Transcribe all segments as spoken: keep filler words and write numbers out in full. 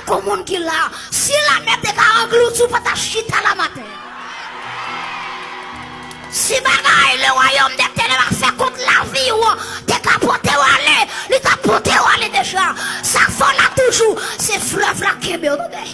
Kon moun ki la, si lamè te ka anglouti w, pa ta chita la maten. Si bagay le wayòm dè tenèb ap fè kont lavi w, te ka pote w ale, li t ap pote w ale deja. Sa k fè w la toujou, se flèv la kenbe w, tande.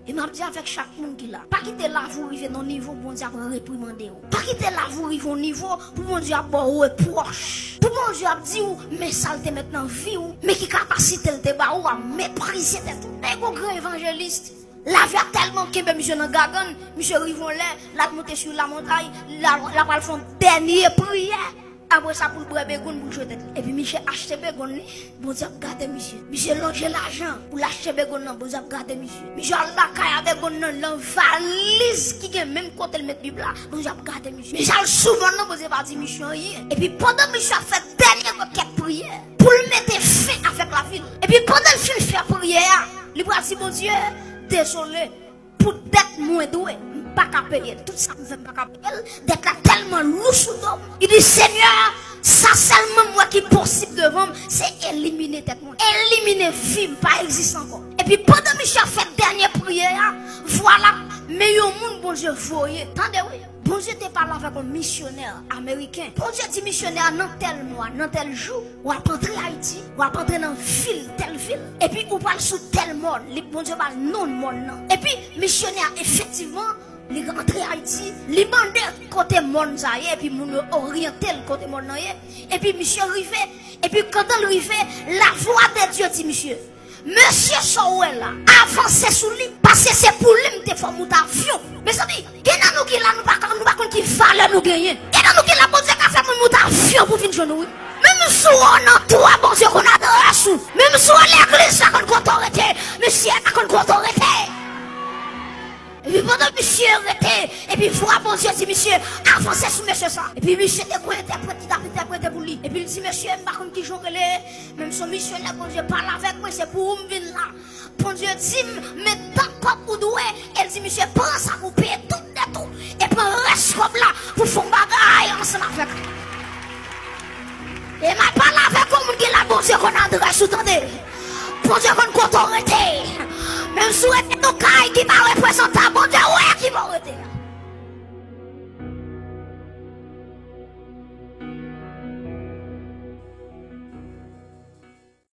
E m ap di avèk chak moun ki la, pa kite lavi w rive nan nivo Bondye ap reprimande w. Pa kite lavi w rive yon nivo pou Bondye ap ba w repwòch. Pou Bondye ap di w, men sa l te met nan vi w, men ki kapasite l te ba ou a, meprize tèt ou. Men gon gran evanjelis, lavi a tèlman kenbe misye nan gagann, misye rive yon lè, l ap monte sou lamontay, l a- l ap al fè yon dènye priyè. Apre sa, pou l bwè begonn, pou l jwe tèt li. Epi misye achte begonn li, Bondye ap gade misye. Misye lonje lajan pou l achte begonn nan, Bondye ap gade misye. Misye al lakay a begonn nan, nan valiz ki gen menm kote l met Bib la, Bondye ap gade misye. Misye al sou mòn nan, Bondye pa di misye anyen. Epi pandan misye ap fè dènye rekèt priyè pou l mete fen avèk lavi l, epi pandan l fin fè priyè a, li pral di Bondye, dezole, pou dèt mwen dwe, m pa ka peye l. Tout sa m fè, m pa ka peye l. Dèt la tèlman lou sou do m. Li di, Senyè, sa sèlman m wè ki posib devan m, se elimine tèt mwen. Elimine vi m, pa egziste ankò. Epi pandan misye ap fè dènye priyè a, vwala, men yon moun Bondye voye. Tande wi. Bondye te pale avèk yon misyonè ameriken. Bondye di misyonè a nan tèl mwa, nan tèl jou, w ap antre Ayiti, w ap antre nan vil, tèl vil, epi ou pral sou tèl mòn. Li, Bondye ba l non mòn nan. Epi misyonè a efektivman, li rantre Ayiti, li mande kote mòn sa ye, epi moun yo oryante l kote mòn nan ye. Epi misye rive, epi pandan l rive, lavwa de Dye di misye, mesye sa w wè la, avanse sou li, paske se pou li m te fè w moute avyon. Mezanmi, gen nan nou ki la, nou pa, nou pa konn ki valè nou genyen. Gen nan nou ki la, Bondye ka fè moun moute avyon pou vin jwenn ou, wi. Menm si w nan twa, Bondye konn adrès ou. Menm si w legliz la konn kote w rete, mesye a konn kote w rete. Epi pandan misye rete, epi vwa Bondye di misye, avanse sou mesye sa. Epi misye te gon entèprèt ki t ap entèprete pou li. Epi l di, mesye, m pa konn kijan w rele, men m se yon misyonè, Bondye pale avèk mwen, se pou ou m vin la. Bondye di m, men tan kòb ou dwe, e l di misye, pran sa pou peye tout dèt ou, e pran rès kòb la pou fè yon bagay ansanm avèk li. E m ap pale avèk yon moun ki la, Bondye konn adrès ou, tande. Bondye konn kote w rete. Menm si w rete nan kay ki pa reprezantab, Bondye wè ki bò w rete.